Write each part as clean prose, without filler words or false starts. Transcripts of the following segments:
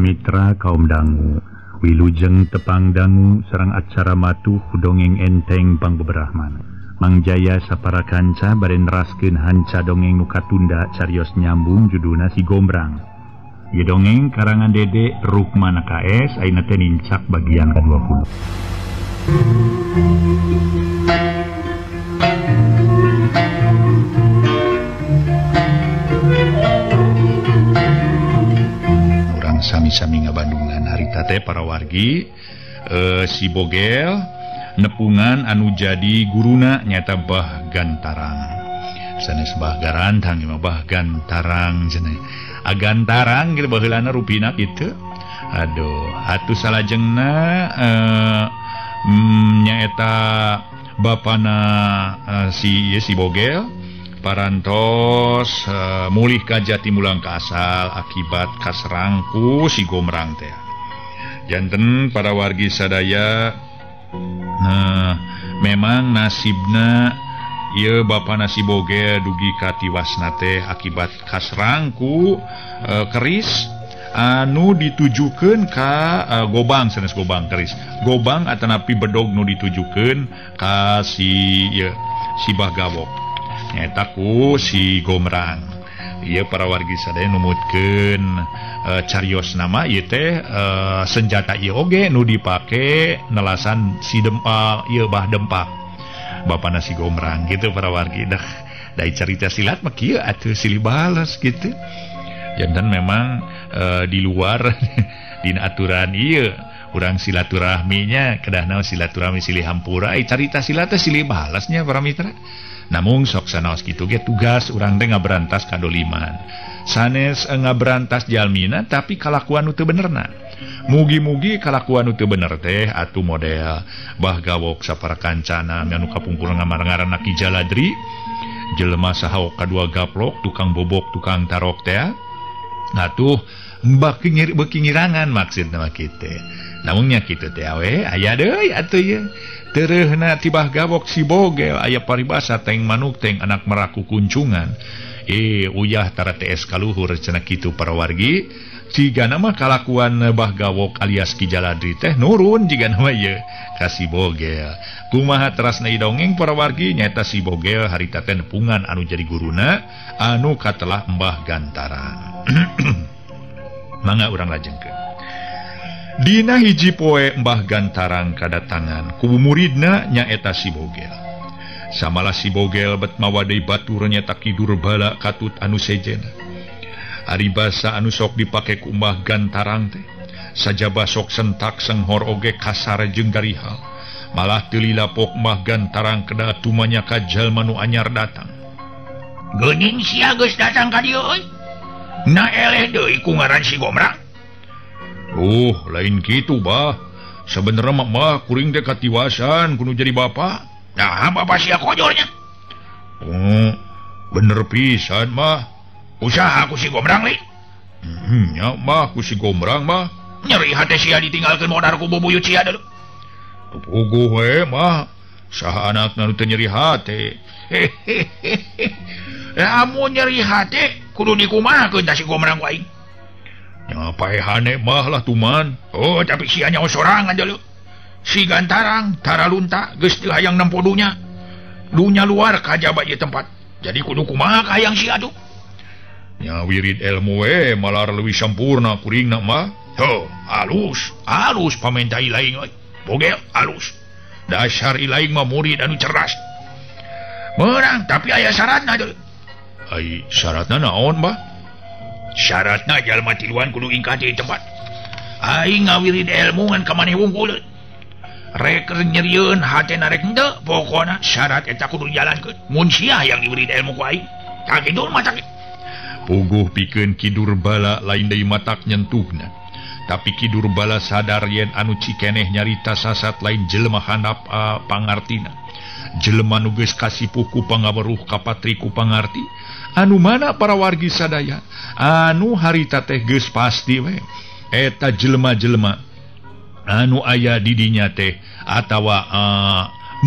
Para mitra kaum dangu wilujeng tepang dangu sareng acara matuh dongeng enteng pangbeberahman. Mang Jaya sapara kanca bade neraskeun hanca dongeng nu katunda carios nyambung judulna Si Gombrang. Ieu dongeng karangan Dede Rukmana KS ayeuna teh nincak bagian ke-20. Sami-sami ngabandungan harita teh para wargi si Bogel nepungan anu jadi guruna nyata Bah Gantarang. Sanes Bah Garantang mah Bah Gantarang cenah. Agantarang kitu baheulana rupina kitu. Aduh, atuh salajengna nyaeta bapana si Bogel parantos mulih ka jati mulang ka asal akibat kaserangku si Gombrang teh. Janten para wargi sadaya memang nasibna ieu bapana si Bogel dugi ka tiwasna teh akibat kaserangku keris anu ditujukeun ka gobang sanes gobang keris. Gobang atanapi bedog nu ditujukeun ka si ieu si Bah Gawok. Nyata ku si Gombrang. Ieu para wargi sadaya numutkeun carios nama ieu teh senjata ieu oge nu dipake nelasan si dempak ieu Bah Dempak. Bapana si Gombrang gitu para wargi. Dah dari cerita silat mah kieu atuh silih bales gitu. Janten memang di luar dina aturan ieu urang silaturahminya kedah naon silaturahmi silih hampura carita silat teh silih balasnya para mitra. Namun sok sanaos kitu ge tugas urang teh ngaberantas kadoliman. Sanes ngaberantas jalmina tapi kalakuan nu teu benerna. Mugi-mugi kalakuan nu teu bener teh atuh model Bah Gawok sapara kancana anu kapungkur ngaranna Ki Jaladri jelema saha kadua gaplok tukang bobok tukang tarok teh. Atuh beuki ngirangan maksudna mah kitu. Namun nya kitu teh we aya deui atuh ieu. Tereuhna ti Bah Gawok si Bogel aya paribasa teng manuk teng anak meraku kuncungan. Uyah tara TS kaluhur cenah kitu para wargi. Jigana mah kalakuan Bah Gawok alias Ki Jaladri teh nurun jigana mah ieu ka si Bogel. Kumaha terasna dongeng para wargi nyaeta si Bogel harita teh nepungan anu jadi guruna anu katelah Mbah Gantarang. Mangga urang lajengkeun. Dina hiji poe Mbah Gantarang kadatangan ku muridna nyaeta si Bogel. Samalah si Bogel bet mawa deui batur nyaeta Ki Durbala katut anu sejena. Ari basa anu sok dipake ku Mbah Gantarang teh sajaba sok sentak senghor oge kasar jeung garihal. Malah teu lilapok Mbah Gantarang kedah tumanya ka jalma nu anyar datang. Geuning sia geus datang ka dieu euy. Na eleh deui ku ngaran si Gombrang. Lain kitu bah. Sebenarnya mah kuring teh katiwasan kudu jadi bapak. Nah, bapak sia kojolnya. Bener pisan mah. Usaha ku si Gombrang li. Nya mah ku si Gombrang mah. Nyeri hate sia ditinggalkeun modar ku bubuyut sia deuleu. Puguh we mah. Saha anakna nu teu nyeri hate. Lamun nyeri hate kudu dikumahakeun tah si Gombrang ku aing. Nya paehane mah lah tuman. Oh, tapi sia nyaho sorangan deuleu. Si Gantarang tara lunta geus teu hayang nempo dunya. Dunya luar kajaba ieu tempat. Jadi kudu kumaha ka hayang sia tuh? Nya wirid ilmu we malar leuwih sampurna kuringna mah. Heuh, alus, alus pamenta ilaing euy. Bogel alus. Dasar ilaing mah murid anu cerdas. Meunang tapi aya syaratna deuleu. Ai syaratna naon bah? Syaratna jalma tiluan kudu ingkah di tempat. Aing ngawirid ilmu ngan ka maneh wungkul. Rek nyerieun hatena rek henteu, pokona syarat eta kudu dijalankeun. Mun sia hayang diwirid ilmu ku aing, tah kitu mah tah. Puguh pikeun Ki Durbala lain deui matak nyentuhna. Tapi Ki Durbala sadar yen anu cikeneh nyarita sasat lain jelema handap pangartina. Jelema nu geus kasipuh ku pangaweruh kapatri ku pangarti. Anu mana para wargi sadaya anu harita teh geus pasti we eta jelema-jelema anu aya di dinya teh atawa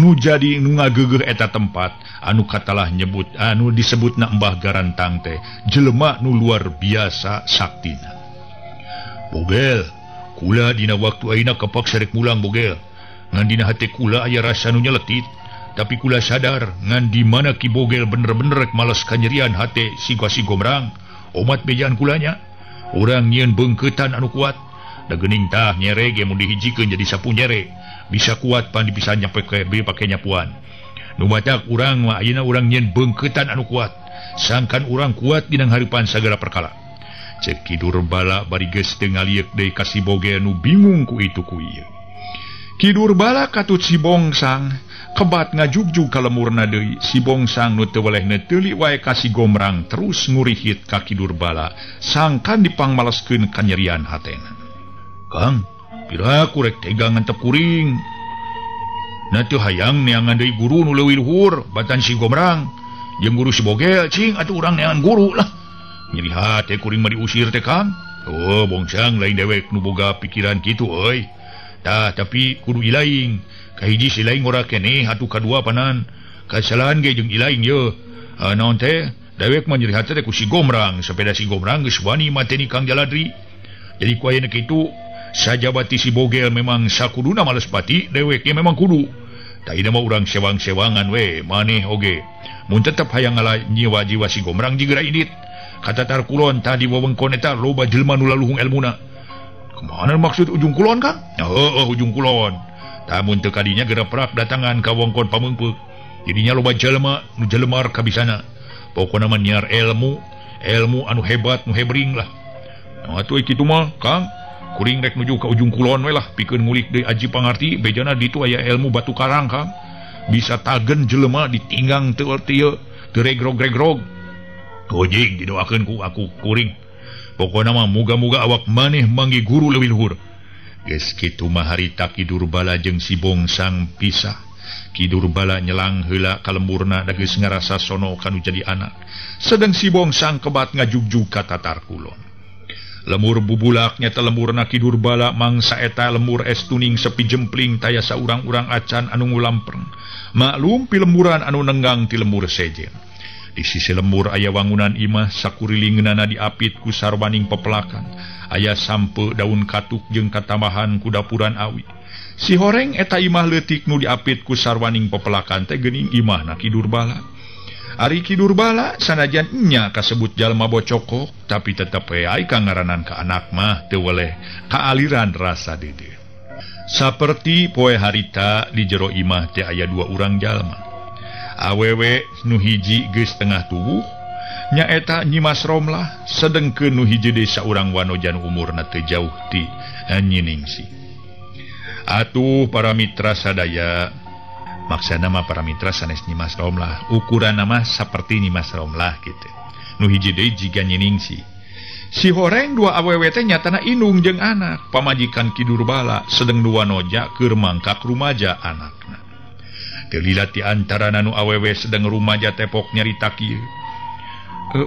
nu jadi nu ngageugeuh eta tempat anu katalah nyebut anu disebutna Mbah Garantang teh jelema nu luar biasa saktina. Bogel, kula dina waktu ayeuna kapaksa rek mulang Bogel. Ngan dina hate kula aya rasa nu nyeletit, tapi kula sadar ngan di mana Ki Bogel bener-bener rek males kanyerian hate si Gomrang. Omat bejaan kulanya. Urang nyieun beungkeutan anu kuat. Da geuning tah nyere ge mun dihijikeun jadi sapu nyere. Bisa kuat pan dipisah nyampe pake nyapuan. Nu matak urang mah ayeuna urang nyieun beungkeutan anu kuat. Sangkan urang kuat dina hareupan sagala perkara. Cek Ki Durbala bari geus teu ngalieuk deui ka si Bogel nu bingung ku itu ku ieu. Ki Durbala katut si Bongsang kebat ngajugjug ka lemurna deui. Si Bongsang nu teu welehna teuli wae ka si Gomrang terus ngurihit ka Ki Durbala sangkan dipangmaleskeun kanyerian hatena. Kang, piraku rek tega ngantep kuring. Na teu hayang neangan deui guru nu leuwih luhur batan si Gomrang jeung guru si Bogel cing atuh urang neangan guru lah. Nyeri hate kuring mah diusir teh Kang. Oh, Bongsang lain dewek nu boga pikiran kitu euy. Tah, tapi kudu ilaing. Kahiji si laing ora keneh atuh kadua panan. Kasalahan ge jeung ilaing ye. Naon teh? Dewek mah nyeri hate teh ku si Gomrang, sapeda si Gomrang geus wani mateni Kang Jaladri. Jadi ku ayeuna kitu sajabati si Bogel memang sakuduna males pati, deweknya memang kudu. Tah ieu mah urang sewang-sewangan we, maneh oge. Mun tetep hayang ngala nyiwa jiwa si Gomrang jigeura indit. Katatar kulon tadi wewengkon eta loba jelema nu laluhung elmuna. Kemana maksud ujung kulon Kang? Heeh, ujung kulon. Tah mun teu kadinya geura prak datangan ka wewengkon Pameungpeuk. Jadinya loba jelema nu jelemar kabisana. Pokona mah nyiar ilmu, ilmu anu hebat nu hebring lah. Nah atuh kitu mah Kang. Kuring rek nuju ka ujung kulon we lah pikeun ngulik deui aji pangarti bejana ditu aya ilmu batu karang Kang. Bisa tagen jelema ditinggang teu teu teu regrog-regrog. Gojing didoakeun ku aku kuring. Pokona mah muga-muga awak maneh manggi guru leuwih luhur. Geus kitu mah harita Ki Durbala jeung si Bongsang pisah. Ki Durbala nyelang heula ka lemburna da geus ngarasa sono kanu jadi anak. Sedeng si Bongsang kebat ngajugjug ka tatar kulon. Lemur bubulak nyata lemurna Ki Durbala mangsa eta lemur es tuning sepi jempling taya saurang-urang acan anu ngulampreng. Maklum pilemburan anu nenggang ti lemur sejen. Di sisi lemur aya wangunan imah sakurilingeunana diapit ku sarwaning pepelakan. Aya sampe daun katuk jeung katambahan ku dapuran awi. Si horeng eta imah leutik nu diapit ku sarwaning pepelakan teh geuning imahna Ki Durbala. Ari Ki Durbala sanajan nya kasebut jalma bocokok tapi tetep we ai kangaranan ka anak mah teu weleh kaaliran rasa dede. Saperti poe harita di jero imah teh aya dua urang jalma. Awewe nu hiji geus tengah tubuh nyaeta Nyi Mas Romlah, sedengkeun nu hiji deui saurang wanoja nu umurna teu jauh ti Nyi Ningsih. Atuh para mitra sadaya, maksana mah para mitra sanes Nyi Mas Romlah, ukuranna mah saperti Nyi Mas Romlah kitu. Nu hiji deui jiga Nyi Ningsih. Si horeng dua awewe teh nyatana indung jeung anak, pamajikan Ki Durbala sedeng nu wanoja keur mangkak rumaja anakna. Teu lila ti antara nu awewe sedeng rumaja tepok nyarita kieu.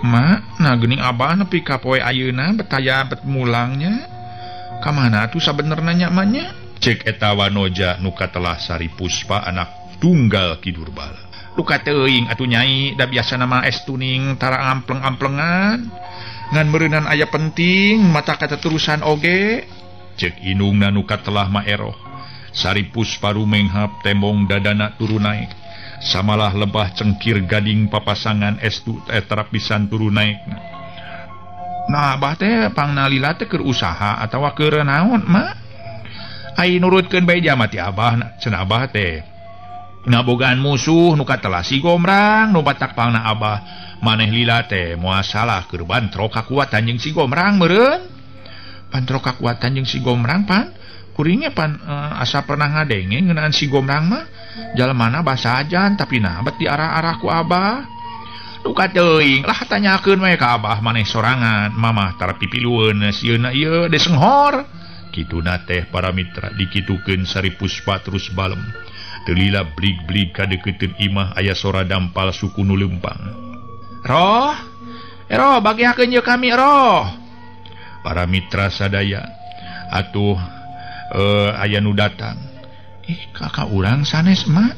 Mak, nah geuning abah nepi ka poe ayeuna betaya bet mulangnya. Ka mana atuh sabenerna nya mah nya? Cek eta wanoja nu katelah Sari Puspa anak tunggal Ki Durbala. Luka teuing atuh nyai, da biasana mah es tuning tara ampleng-amplengan. Ngan meureunan aya penting mata katerusan oge. Cek indungna nu katelah maeroh. Sari Puspa rumenghap tembong dadana turun naik. Samalah lebah cengkir gading papasangan estu terapisan turun naik. Nah abah teh pangnalila teh keur usaha atawa keur naon mah? Ai nurutkeun bae jama ti abah cenah abah teh. Ngabogaan musuh nu katelah si Gomrang nu batak pangna abah maneh lila teh moal salah keur bantrok kakuatan jeung si Gomrang meureun. Bantrok kakuatan jeung si Gomrang pan? Kuringnya pan asa pernah ngadenge ngeunaan si Gomrang mah jalmana basajan tapi nah bet di arah-arah ku abah. Duka teuing lah tanyakeun we ka abah maneh sorangan, mamah tara pipilueun sieuna ieu desenghor. Kituna teh para mitra dikitukeun Sari Puspa terus balem. Teu lila blig-blig ka deukeuteuun imah aya sora dampal suku nu leumpang. Roh, roh bagiakeun ye kami roh. Para mitra sadaya atuh aya nu datang. Ih, kakak urang sanes mah.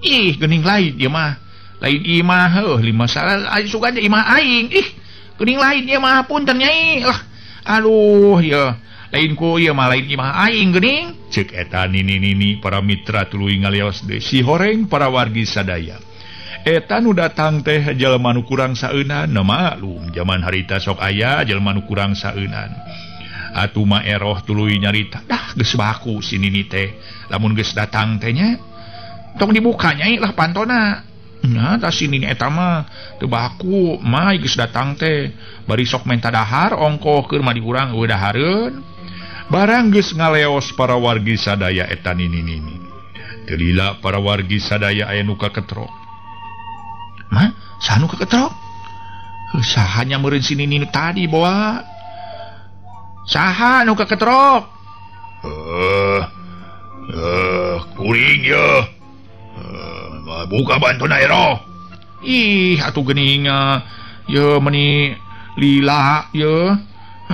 Ih, geuning lain ieu mah. Lain imah heuh lima salah aya sugan imah aing. Ih, geuning lain ieu mah punten nyai. Lah, aduh ieu. Lain ku ieu mah lain imah aing geuning. Ceuk eta nini-nini para mitra tuluy ngaleos deui si horeng para wargi sadaya. Eta nu datang teh jalma nu kurang saeunan, na maklum jaman harita sok aya jalma nu kurang saeunan. Atuh Ma Eroh tuluy nyarita, dah geus baku si nini teh. Lamun geus datang teh nya tong dibuka nyai lah pantona. Nya tah si nini eta mah teu baku, mah geus datang teh bari sok menta dahar ongkoh keur mah di urang eueuh dahareun. Barang geus ngaleos para wargi sadaya eta nini-nini. Teu lila para wargi sadaya aya nu kaketrok. Mah, saha nu kaketrok? Saha nya meureun si nini nu tadi bawa? Saha nu kaketrok? Kuring ye. Buka bantuna Eroh. Ih, atuh geuning ye meuni lila ye.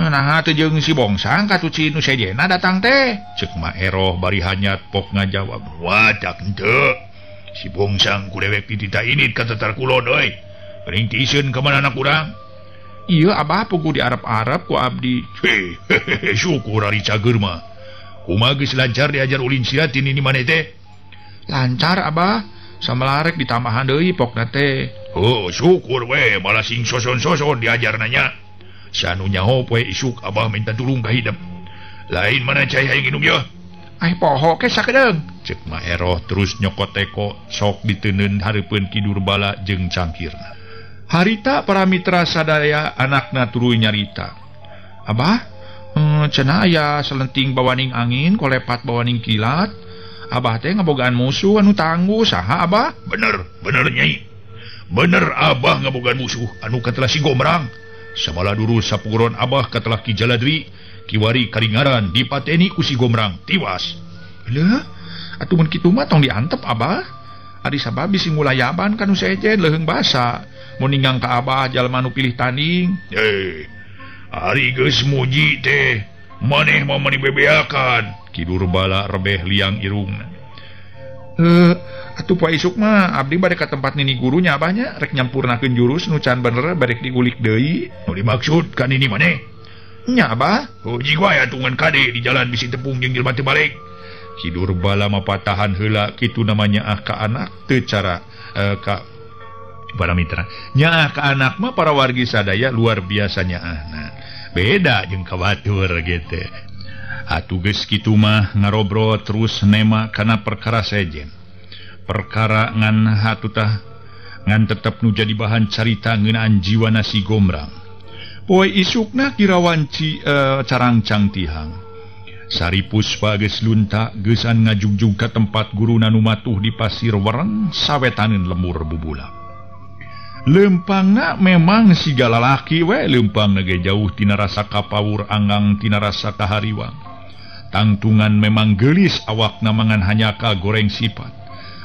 Nah, teu jeung si Bongsang katuh ci nu sejena datang teh. Ceuk Ma Eroh bari hanyat pok ngajawab. Wadak henteu. Si Bongsang ku dewek ditita init ka tatar kulon euy. Geuning tiiseun ka mana urang? Ieu abah puguh di Arab-Arab ku abdi. Hehehe, syukur ari cager mah. Kumaha geus lancar diajar ulin silat ti nini maneh teh? Lancar abah, samalarek ditambahan deui pokna teh. Oh, syukur we, malah sing soson-soson diajarna nya. Sanu nyaho poe isuk abah minta tulung ka hidep. Lain mana cai hayang inum yeuh? Ai poho ke sakedeung. Ceuk Ma Eroh terus nyokot teko sok diteundeun hareupeun Ki Durbala jeung cangkirna. Harita para mitra sadaya anakna tuluy nyarita. Abah, cenah aya selenting bawaning angin kolepat bawaning kilat. Abah teh ngabogaan musuh anu tangguh saha abah? Bener, bener nyai. Bener abah ngabogaan musuh anu katelah si Gomrang. Samala duru sapuron abah katelah Ki Jaladri, kiwari karingaran dipateni ku si Gomrang tiwas. Leuh, atuh mun kitu mah tong diantep abah. Ari sabab bisi ngulayaban ka nu sejen leuheung basa. Mun ninggang ka abah jalma nu pilih tanding. Ari geus muji teh, maneh mah meuni bebeakan. Ki Durbala rebeh liang irungna. Atuh poe isuk mah abdi bade ka tempat nini gurunya abahnya rek nyampurnakeun jurus nu can bener barek diulik deui. Nu dimaksud ka nini maneh? Nya abah. Oh jig wae atuh ngan kade di jalan bisi tepung jeung jelema teu balik. Ki Durbala mah patahan heula kitu namanya ah ka anak teu cara ka para mitra. Nyaah ka anak mah para wargi sadaya luar biasa nyaahna. Beda jeung ka batur gitu. Atuh geus kitu mah ngarobrol terus nema kana perkara sejen. Perkara ngan hatutah ngan tetep nu jadi bahan carita ngeunaan jiwana si Gomrang. Poe isukna kirawanci carangcang tihang. Sari Puspa geus lunta geusan ngajugjug ka tempat guruna nu matuh di pasir wereng sawetaneun lemur bubulak. Lempangna memang siga lalaki we lempangna ge jauh tina rasa kapawur anggang tina rasa kahariwang. Tangtungan memang geulis awakna mangan hanyaka goreng sifat.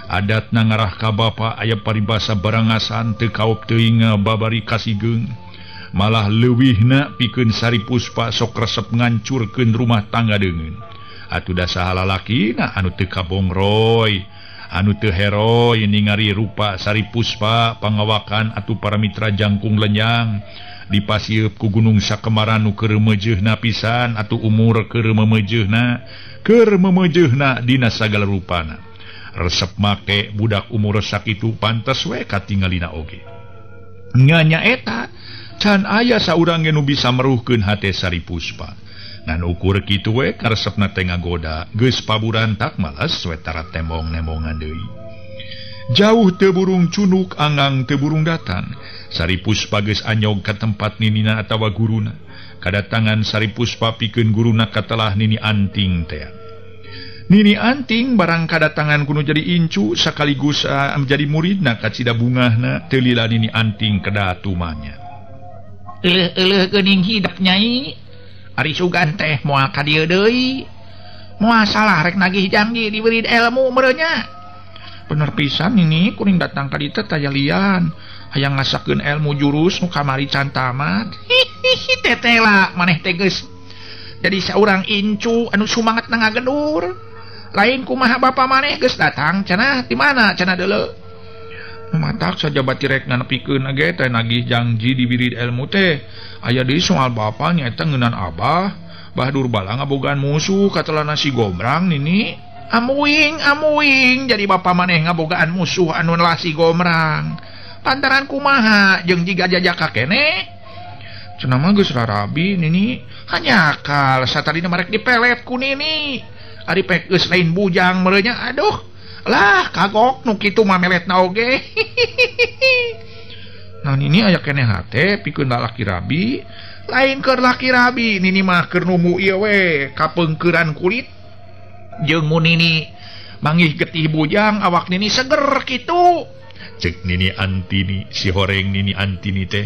Adatna ngarah ka bapa aya paribasa barangasan teu kaop teuing babari kasigeung. Malah leuwihna pikeun Sari Puspa sok resep ngancurkeun rumah tangga deungeun. Atuh da saha lalakina anu teu kabongroy, anu teu heroy ningari rupa Sari Puspa pangawakan atuh para mitra jangkung lenyang dipasieup ku gunung sakemaran nu keur meujeuhna pisan atuh umur keur meumeujeunna dina sagala rupana. Resep make budak umur sakitu pantes we katingalina oge. Nganya eta can aya saurang ge nu bisa meruhkeun hate Sari Puspa. Ngan ukur kitu we karesepna teh ngagoda, geus paburantak males we tara tembong-nembongan deui. Jauh teu burung cunuk anggang teu burung datang. Sari Puspa geus anyog ka tempat ninina atawa guruna. Kadatangan Sari Puspa pikeun guruna katelah Nini Anting teh. Nini Anting barang kadatangan kuno jadi incu sekaligus menjadi muridna kacida bungahna teu lila Nini Anting kedah tumanya. Eleuh-eleuh geuning hidep nyai. Ari sugan teh moal ka dieu deui. Moal salah rek nagih janji diberi ilmu meureunnya. Bener pisan ini kuring datang ka dieu teh taya lian. Hayang ngasakeun ilmu jurus nu kamari can tamat. Hihihi tetela maneh teh geus jadi saurang incu anu sumanget na ngagendur. Lain kumaha bapa maneh geus datang cenah di mana cenah deuleu. Matak saja bati rek nganepikeun ge teh nagih janji diberi ilmu teh. Aya deui soal bapa nyaeta ngeunan abah. Bah Durbala ngabogaan musuh katelana si Gombrang nini. Amuing amuing jadi bapa maneh ngabogaan musuh anu lah si Gombrang. Pantaran kumaha jeung jiga jajaka keneh. Cenah mah geus rarabi nini. Hanyakal satadina marek dipelet ku nini. Ari pek geus lain bujang meureun nya aduh. Lah kagok nu kitu mah meletna oge. Nah nini aya keneh hate pikeun lalaki rabi, lain keur laki rabi nini mah keur numu ieu we kapeungkeuran kulit. Jeung mun nini manggih getih bujang awak nini seger kitu. Cek nini Antini si horeng nini Antini teh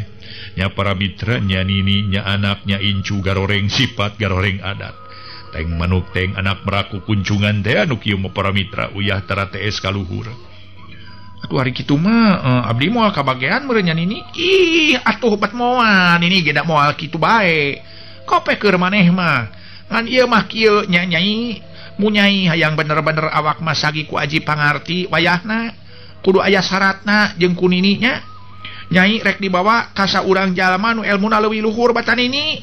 nya para mitra nya nini nya anak nya incu garoreng sifat garoreng adat. Teng manuk teng anak meraku kuncungan teh anu kieu mah para mitra uyah tara tees kaluhur. Atuh hari kitu mah abdi moal kabagean meureun nya nini. Ih atuh bet moal nini ge da moal kitu bae. Kope keur maneh mah. Ngan ieu mah kieu nya nyai munyai hayang bener-bener awak mah sagi ku aji pangarti wayahna. Kudu aya syaratna jeung ku nini nya. Nyai rek dibawa ka saurang jalma nu elmuna leuwih luhur batan nini.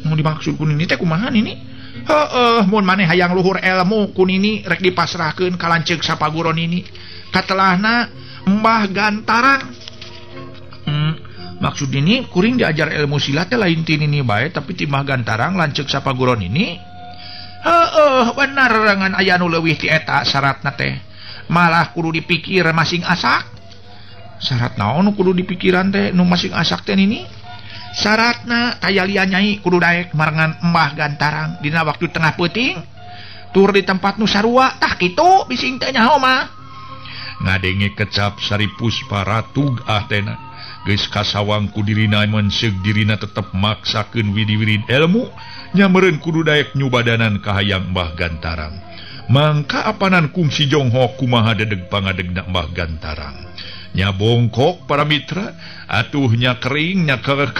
Nu dimaksud ku nini teh kumaha nini? Heeh, mun maneh hayang luhur ilmu ku nini rek dipasrahkeun ka lanceuk sapaguron nini. Katelahna Mbah Gantarang. Maksud ini kuring diajar ilmu silat teh lain ti nini bae tapi ti Mbah Gantarang lanceuk sapaguron ini. Heeh, bener ngan aya nu leuwih ti eta syaratna teh. Malah kudu dipikir masing asak. Syarat naon nu kudu dipikiran teh nu masing asak teh nini? Syaratna taya lian nyai kudu daek marengan Mbah Gantarang dina waktu tengah peuting tur di tempat nu sarua tah kitu bising teh nyaho mah. Ngadenge kecap Sari Puspa ratug ahtena geus kasawang ku dirina menseug dirina tetep maksakeun widi-wirid ilmu nya meureun kudu daek nyubadanan ka hayang Mbah Gantarang. Mangka apanan kungsi jonghok kumaha dedeg pangadegna Mbah Gantarang. Nya bongkok para mitra atuh nya kering nya kerek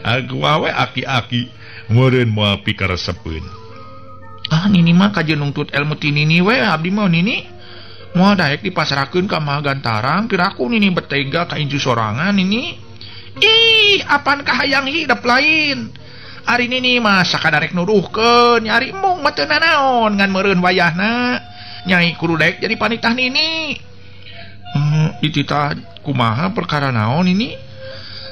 aku awe aki-aki meureun moal pikaresepeun. Ah nini mah kajeun nungtut ilmu ti nini we abdi mah nini. Moal daek dipasrahkeun ka Mbah Gantarang piraku nini betega ka incu sorangan nini. Ih apan kahayang hidep lain. Ari nini mah sakadarek nuduhkeun nyari embung mah teu nanaon ngan meureun wayahna nyai kudu daek jadi panitah nini. Dititah kumaha perkara naon ini?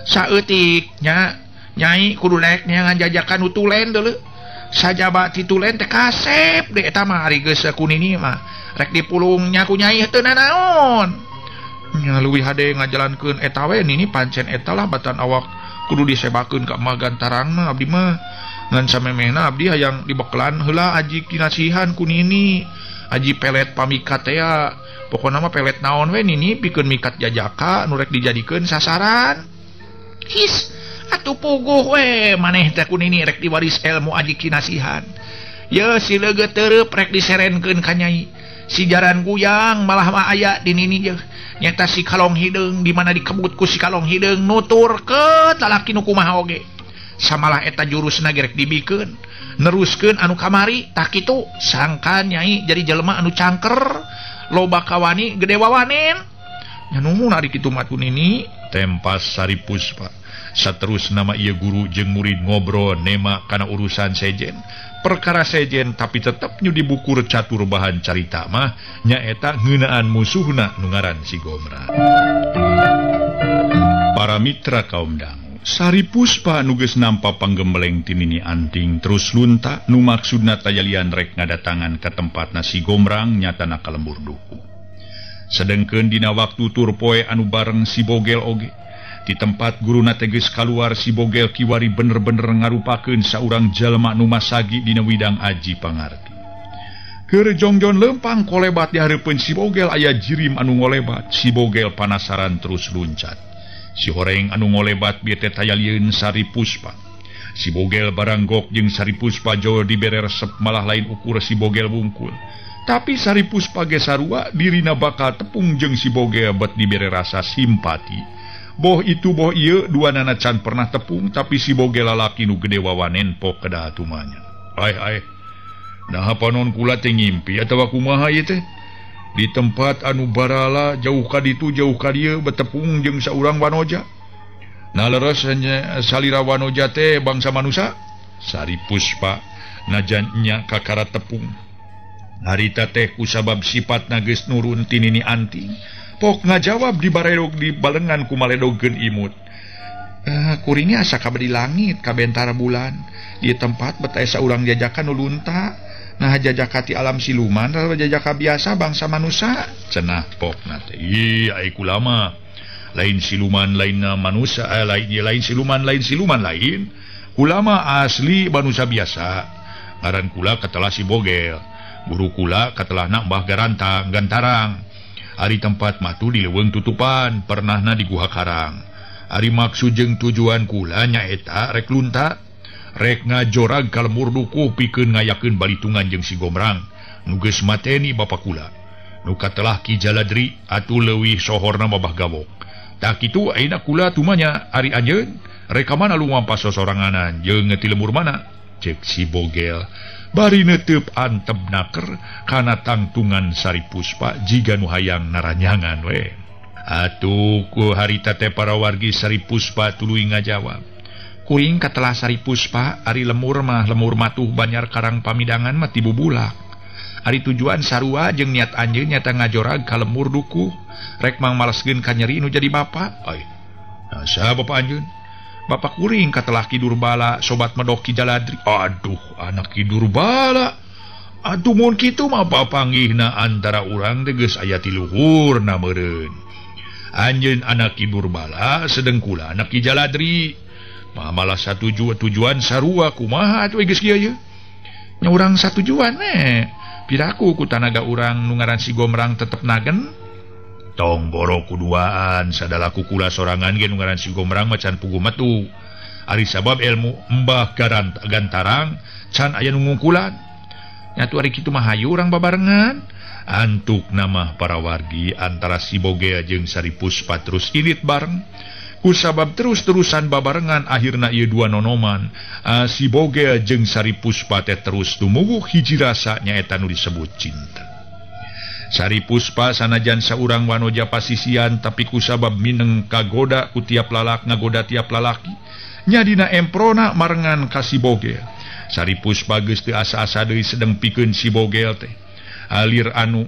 Saeutik nya nyai kudu daek neangan jajakan nu tulen deuleu. Sajaba ti tulen teh kasep deui eta mah ari geus ku nini mah. Rek dipulung nya ku nyai teu nanaon. Nya leuwih hade ngajalankeun eta we nini pancen eta lah batan awak kudu disebakeun ka Mbah Gantarang mah abdi mah. Ngan samemehna abdi hayang dibekelan heula aji kinasihan ku nini. Aji pelet pamikat teh ya. Pokona mah pelet naon we nini pikeun mikat jajaka nu rek dijadikeun sasaran. His atuh puguh we maneh teh ku nini rek diwaris ilmu aji kinasihan. Ye si leugeut tereup rek diserenkeun ka nyai. Si jaran guyang malah mah aya di nini jeung nyata si kalong hideung di mana dikebut ku si kalong hideung nuturkeun lalaki nu kumaha oge. Samalah eta jurusna ge rek dibikeun neruskeun anu kamari tah kitu sangkan nyai jadi jelema anu cangker loba kawani gede wawanen. Nya nuhun ari kitu mah ku nini. Tempas Sari Puspa saterus nama ieu guru jeung murid ngobrol nema kana urusan sejen. Perkara sejen tapi tetep nyu dibukur catur bahan carita mah nyaeta ngeunaan musuhna nu ngaran si Gombrang. Para mitra kaum dangu, Sari Puspa nu geus nampa panggembleng ti Nini Anting terus lunta nu maksudna tayalian rek ngadatangan ka tempatna si Gombrang nyatana ka lembur duku. Sedengkeun dina waktu tur poe anu bareng si Bogel oge di tempat guruna teh geus kaluar si Bogel kiwari bener-bener ngarupakeun saurang jalma nu masagi dina widang aji pangarti. Keur jongjon lempang kolebat di hareupeun si Bogel aya jirim anu ngolebat. Si Bogel panasaran terus luncat. Si horeng anu ngolebat bieu teh tayalieun Sari Puspa. Si Bogel baranggok jeung Sari Puspa jol dibere resep malah lain ukur si Bogel wungkul. Tapi Sari Puspa ge sarua dirina bakal tepung jeung si Bogel bet dibere rasa simpati. Boh itu boh ieu dua nana can pernah tepung tapi si Bogel lalaki nu gede wawanen pok kedah tumanya. Ai ai. Nah panon kula teh ngimpi atawa kumaha ieu teh? Di tempat anu barala jauh ka ditu jauh ka dieu betepung jeung saurang wanoja. Nah leres salira wanoja teh bangsa manusia. Sari Puspa najan nya kakara tepung. Harita teh kusabab sifat geus nurun ti Nini Anting. Pok ngajawab di baredog di balengan ku maledogeun imut. Kuringnya asa kabeh di langit kabentara bulan. Di tempat bet aya saurang jajakan nu lunta. Nah jajaka ti alam siluman atawa jajaka biasa bangsa manusia cenah pokna teh. Ih ai kula mah lain siluman lain manusia, lain siluman lain siluman lain. Kula mah asli manusia biasa. Ngaran kula katelah si Bogel. Guru kula katelahna Mbah Garantang Gantarang. Ari tempat matu di leuweung tutupan, pernahna di Guha Karang. Ari maksud jeung tujuan kula nyaeta rek lunta, rek ngajorag ka lemur dukuh pikeun ngayakeun balitungan jeung si Gomrang nu geus mateni bapa kula. Nu katelah Ki Jaladri atuh leuwih sohorna Mbah Gawok. Tah kitu ayeuna kula tumanya ari anjeun rek ka mana lumampas sosoranganan jeung ti lemur mana? Cek si Bogel. Bari neteup antep naker kana tangtungan Sari Puspa jiga nu hayang naranyangan we. Atuh ku harita teh para wargi Sari Puspa tuluy ngajawab. Kuring katelah Sari Puspa ari lemur mah lemur matuh banyar karang pamidangan mah ti bubulak. Ari tujuan sarua jeung niat anjeun nyata ngajorag ka lemur dukuh rek mangmaleskeun ka nyeri nu jadi bapa. Ai. Nah, saha bapa anjeun? Bapak kuring katelah Ki Durbala sobat medok Ki Jaladri. Aduh, anak Ki Durbala. Atuh mun kitu mah papanggihna antara urang teh geus aya ti luhurna meureun. Anjeun anak Ki Durbala sedeng kula anak Ki Jaladri. Mah malah satujuan tujuan sarua kumaha atuh geus kieu ye. Nya urang satujuan we. Piraku ku tanaga urang nu ngaran si Gomrang tetep nagen. Tong boro kuduaan sadalaku kula sorangan ge nu ngaran si Gomrang macan pugu metu. Ari sabab ilmu Mbah Gantarang can aya nu ngungkulan. Nya atuh ari kitu mah hayu urang babarengan. Antuk nama para wargi antara si Bogel jeung Sari Puspa terus ilit bareng. Kusabab terus-terusan babarengan akhirna ieu dua nonoman si Bogel jeung Sari Puspa teh terus tumuwuh hiji rasa nyaeta nu disebut cinta. Sari Puspa sanajan saurang wanoja pasisian tapi kusabab mineng kagoda ku tiap lalak ngagoda tiap lalaki nyadina emprona marengan ka si Bogel. Sari Puspa geus teu asa-asa deui sedeng pikeun si Bogel teh. Alir anu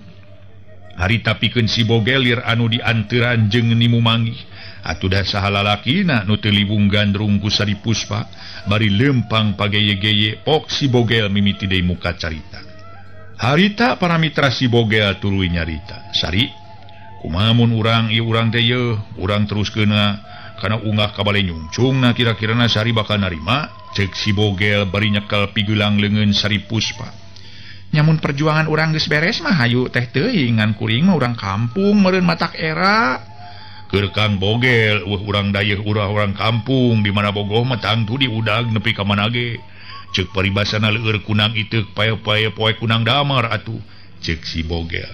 harita pikeun si Bogel lir anu dianteran jeung nimu manggih. Atuh da saha lalakina nu teu liwung gandrung ku Sari Puspa bari lempang pageye-geye pok si Bogel mimiti deui muka carita. Harita para mitra si Bogel tuluy nyarita. Sari, kumaha mun urang ieu urang teh yeuh, urang terus keuna kana ungah ka bale nyungcungna kira-kirana Sari bakal narima. Cek si Bogel bari nyekel pigelang leungeun Sari Puspa. Nyamun perjuangan urang geus beres mah hayu teh teuing ngan kuring mah urang kampung meureun matak era. Keur Kang Bogel eueuh urang dayeuh urang kampung di mana bogoh mah tangtu diudag nepi ka mana ge. Cek paribasana leur kunang iteuk pae-pae poe kunang damar atuh cek si Bogel.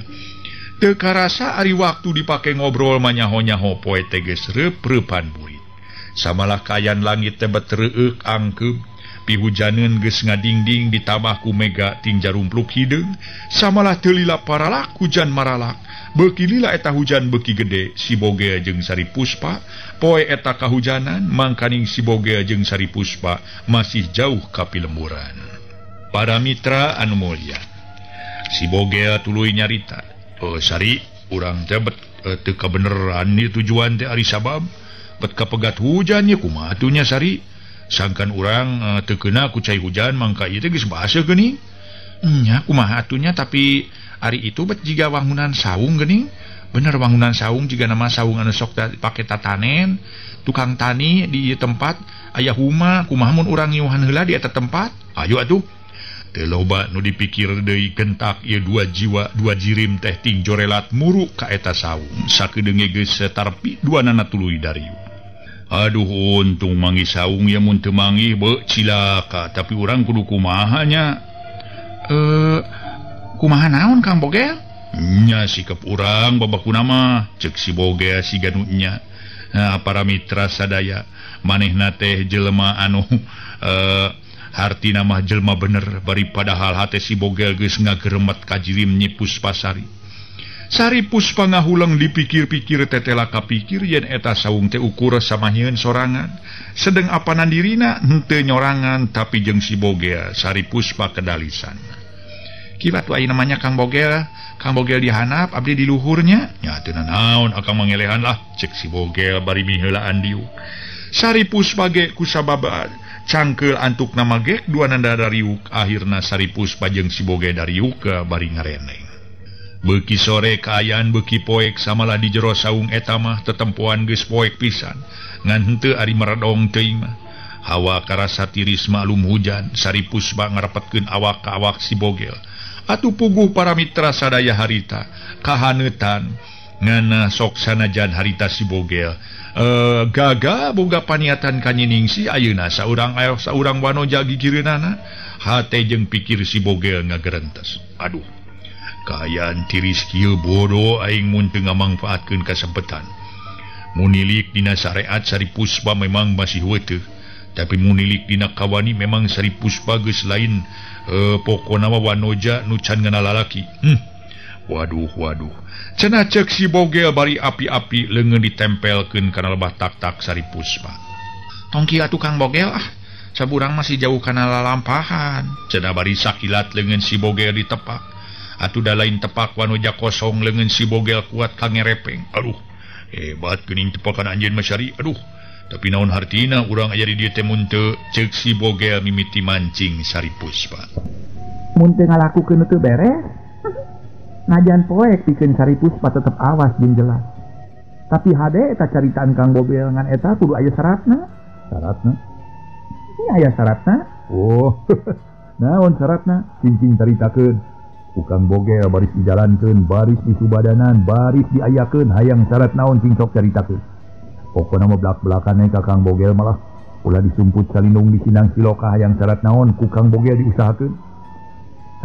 Teu karasa ari waktu dipake ngobrol mah nyaho-nyaho poe teh geus reup-reupan burit. Samalah kayan langit teh bet reueuk angkeub, pihujaneun geus ngadingding ditambah ku mega ting jarumpluk hideung. Samalah teu lila paralak hujan maralak. Beuki lila eta hujan beuki gede si Bogel jeung Sari Puspa poe eta kahujanan mangkaning si Bogel jeung Sari Puspa masih jauh ka pilemburan. Para mitra anu mulya, si Bogel tuluy nyarita, "Oh Sari, urang teh bet teu kabeneran ieu tujuan teh ari sabab bet kapegat hujan ye kumaha atuh nya Sari? Sangkan urang teu keuna ku cai hujan mangka ieu teh geus baseuh geuning." Nya kumaha atuh nya tapi ari itu bet jiga wangunan saung geuning. Bener wangunan saung jiga nama saung anu sok pake tatanen, tukang tani di ieu tempat aya huma kumaha mun urang ngiuhan heula di eta tempat? Ayo atuh. Teu loba nu dipikir deui gentak ieu dua jiwa dua jirim teh ting jorelat muru ka eta saung. Sakedeunge geus tarpi duanana tuluy dariu. Aduh untung manggih saung ya mun teu manggih beuh cilaka tapi urang kudu kumaha nya. Kumaha naon Kang Bogel? Nya sikap urang babakuna mah cek si Bogel siga nu nya. Nah, para mitra sadaya manehna teh jelema anu hartina mah jelema bener bari padahal hate si Bogel geus ngageremet ka jirim Nyi Puspasari. Sari Puspa ngahuleng dipikir-pikir tetela kapikir yen eta saung teh ukur samahieun sorangan. Sedeng apanan dirina henteu nyorangan tapi jeung si Bogel Sari Puspa kedalisan. Kibat wae namanya Kang Bogel, Kang Bogel dihanap abdi di luhurnya. Nya teu nanaon akang mangelehan lah cek si Bogel bari miheulaan diuk. Sari Puspa ge kusabab cangkeul antuk nama gek dua nanda dariuk akhirna Sari Puspa jeung si Bogel dariuk bari ngareneng. Beuki sore kaayaan beuki poek samalah di jero saung eta mah tetempoan geus poek pisan ngan henteu ari meredong teuing mah. Hawa karasa tiris maklum hujan Sari Puspa ngarepetkeun awak ka awak si Bogel. Atuh puguh para mitra sadaya harita kahaneutan ngana sok sanajan harita si Bogel gaga boga paniatan ka Nyiningsih ayeuna saurang saurang wanoja gigireunana hate jeung pikir si Bogel ngagerentes. Aduh, kaayaan tiris kieu bodoh aing mun teu ngamangfaatkeun kasempetan. Munilik dina syariat Sari Puspa memang masih heueuh, tapi munilik dina kawani memang Sari Puspa geus lain pokona mah wanoja nu can ngeunal lalaki. Waduh waduh. Cenah ceuk si Bogel bari api-api leungeun ditempelkeun kana lebah tak-tak Sari Puspa. Tong kieu atuh Kang Bogel ah, saburang masih jauh kana lalampahan. Cenah bari sakilat leungeun si Bogel ditepak. Atuh da lain tepak wanoja kosong leungeun si Bogel kuat ka ngerepeng. Aduh, hebat geuning tepakan anjeun mah Sari. Aduh, tapi naon hartina urang aya di dieu teh mun teu ceuk si Bogel mimiti mancing Sari Puspa. Mun teu ngalakukeun teu beres. Najan poek pikeun Sari Puspa tetep awas jeung jelas. Tapi hade eta caritaan Kang Bogel ngan eta kudu aya syaratna. Syaratna? Ini aya syaratna. Oh, naon syaratna? Cincin caritakeun. Kang Bogel baris dijalankeun, baris disubadanan, baris diayakeun, hayang syarat naon cing sok caritakeun. Pokona mah belak-belakan ka Kang Bogel malah ulah disumput salindung di sinang siloka hayang syarat naon ku Kang Bogel diusahakeun.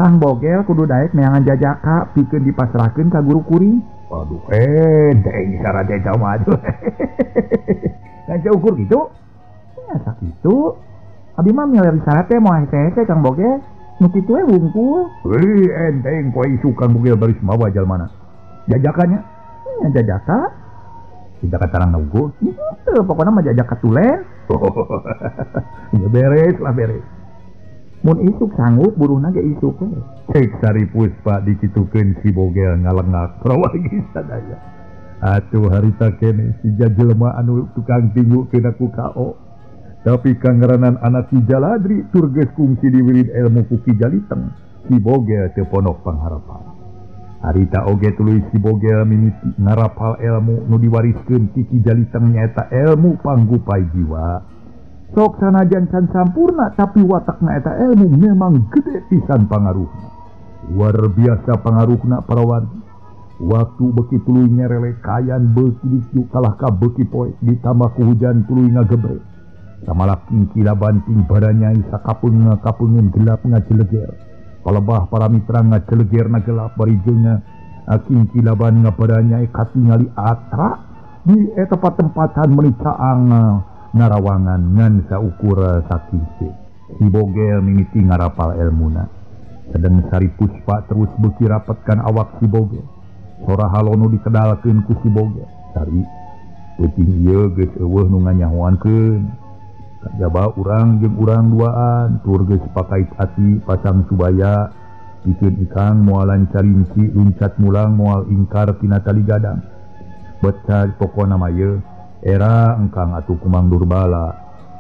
Kang Bogel kudu daek neangan jajaka pikeun dipasrahkeun ka guru kuring. Waduh, enteng syarat eta mah atuh. Kan ukur kitu? Nya sakitu. Abi mah miler syarat teh moal hese-hese Kang Bogel. Nu kitu we wungkul. Heuh, enteng poe isuk Kang Bogel baris mawa jalmana. Jajakanya? Nya jajaka. Jajaka tarang unggul. Henteu, pokona mah jajaka tulen. Ya beres lah beres. Mun isuk sanggup buruhna ge isuk we. Cek Sari Puspa dikitukeun si Bogel ngalengak rawagi sadaya. Atuh harita keneh si jelema anu tukang tinju kena ku KO. Tapi kangeranan anak si Jaladri tur geus kungsi diwirid ilmu ku Ki Jaliteng, si Bogel teu ponok pangharapan. Harita oge tuluy si Bogel mimiti ngarapal ilmu nu diwariskeun ti Ki Jaliteng nyaeta ilmu panggupai jiwa. Sok sanajan can sampurna tapi watakna eta ilmu memang gede pisan pangaruhna. Luar biasa pangaruhna para wargi. Waktu beki tuluy nyerele kayan beuki dicu kalah ka beuki poe ditambah ku hujan tuluy ngagebrek. Samalak kingkila banting baranyai sakapeung-kapeungeun gelap ngajeleger. Palebah para mitra ngajeleger na gelap bari jeung kingkilaban ngabaranyai katingali atra di eta patempatan meuni caang narawangan ngan saukur sakise. Si Bogel mimiti ngarapal elmuna. Sedeng Sari Puspa terus beuki rapetkan awak si Bogel. Sora halono dikedalkeun ku si Bogel. Sari peuting ieu geus eueuh nu nganyahoankeun. Kajaba urang jeung urang duaan tur geus pakait ati pasang subaya pikeun ikang moal lancarinci luncat mulang moal ingkar tina tali gadang. Beca pokona mah ieu era engkang atuh ku Mang Durbala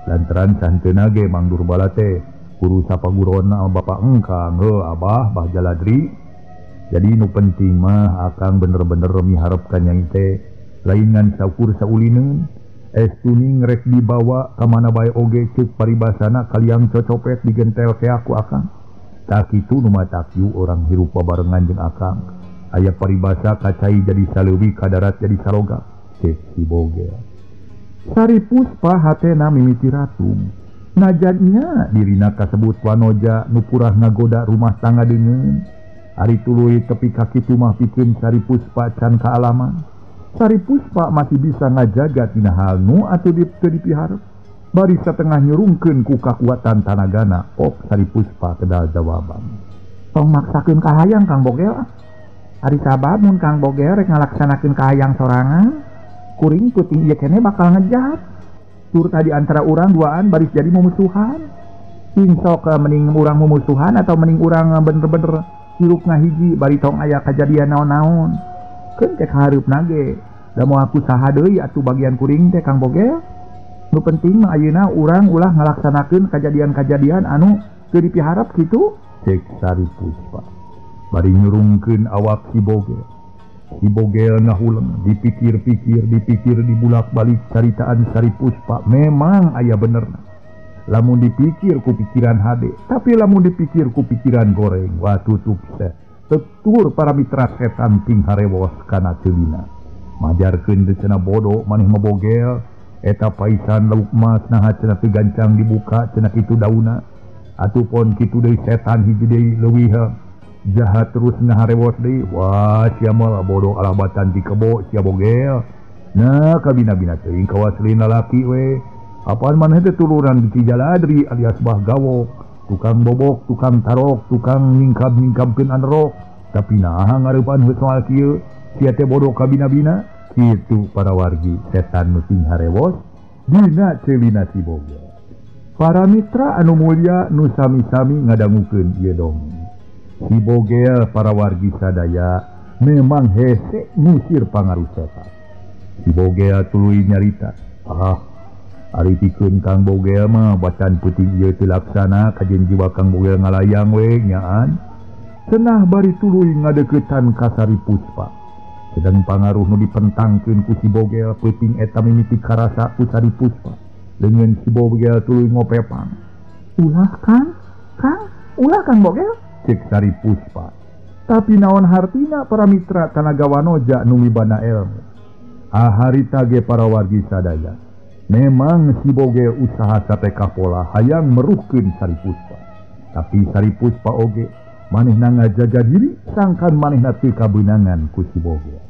lantaran santeuna ge Mang Durbala teh guru sapagurona bapak engkang heuh abah Bah Jaladri. Jadi nu penting mah akang bener-bener miharep ka nyai teh lain ngan saukur saulineun. Es tuning rek dibawa ka mana bae oge ceuk paribasana kaliang cocopet digentel ke aku akang. Tak kitu nu matak ieu orang hirup babarengan jeung akang. Aya paribasa kacai jadi saleuwi kadarat jadi saroga. Cek si Bogel. Sari Puspa hatena mimiti ratung. Najannya dirina kasebut wanoja nu purah ngagoda rumah tangga deungeun. Ari tuluy tepi ka kitu mah pikeun Sari Puspa can kaalaman. Sari Puspa masih bisa ngajaga tina hal nu atuh teu dipiharep. Bari satengah nyurungkeun ku kakuatan tanagana, ok Sari Puspa kedal jawaban. Tong maksakeun kahayang Kang Bogel ah. Ari sabab mun Kang Bogel rek ngalaksanakeun kahayang sorangan, kuring puting ieu keneh bakal ngejat. Tur tadi antara urang duaan baris jadi mumusuhan. Insok mending urang mumusuhan atau mending urang bener-bener hirup ngahiji bari tong aya kajadian naon-naon. Keun cek hareupna ge. Da moal ku saha deui atuh bagian kuring teh Kang Bogel. Nu penting mah ayeuna urang ulah ngalaksanakeun kajadian-kajadian anu teu dipiharap kitu. Cek Sari Puspa. Bari nyurungkeun awak si Bogel. Si Bogel ngahuleng, dipikir-pikir, dipikir dibulak-balik caritaan Sari Puspa memang aya benerna. Lamun dipikir ku pikiran hade, tapi lamun dipikir ku pikiran goreng, wah tutup teh. Tetur para mitra setan ting harewos kana ceulina. Majarkeun teh cenah bodoh maneh mah Bogel, eta paisan lauk mas naha cenah teu gancang dibuka cenah kitu dauna. Atuh pon kitu deui setan hiji deui leuwih jahat terus ngaharewos deui. Wah sia mah bodoh alabatan ti kebo sia Bogel. Nah kabina-bina teuing kawaslina lalaki we. Apaan maneh teh turunan di Cijaladri alias Bah Gawok, tukang bobok, tukang tarok, tukang nyingkab-nyingkabkeun anerok. Tapi naha ngareupan heuh soal kieu, sia teh bodoh kabina-bina. Kitu para wargi setan nu sing harewos dina ceulina si Bogel. Para mitra anu mulia nu sami-sami ngadangukeun ieu dongeng. Si Bogel para wargi sadaya memang hese ngusir pangaruh setan. Si Bogel tuluy nyarita, ah ari pikeun Kang Bogel mah bacan peuting ieu teu laksana kajeun jiwa Kang Bogel ngalayang we nyaan. Cenah bari tuluy ngadeuketan ka Sari Puspa. Sedang pangaruh nu dipentangkeun ku si Bogel peuting eta mimiti karasa ku Sari Puspa. Leungeun si Bogel tuluy ngopepang. Ulah Kang, Kang, ulah Kang Bogel, cek Sari Puspa. Tapi naon hartina para mitra tanaga wanoja nu mibana ilmu. Aharita ge para wargi sadaya. Memang si Bogel usaha sateka pola hayang meruhkeun Sari Puspa. Tapi Sari Puspa oge manehna ngajaga diri sangkan manehna teu kabeunangan ku si Bogel.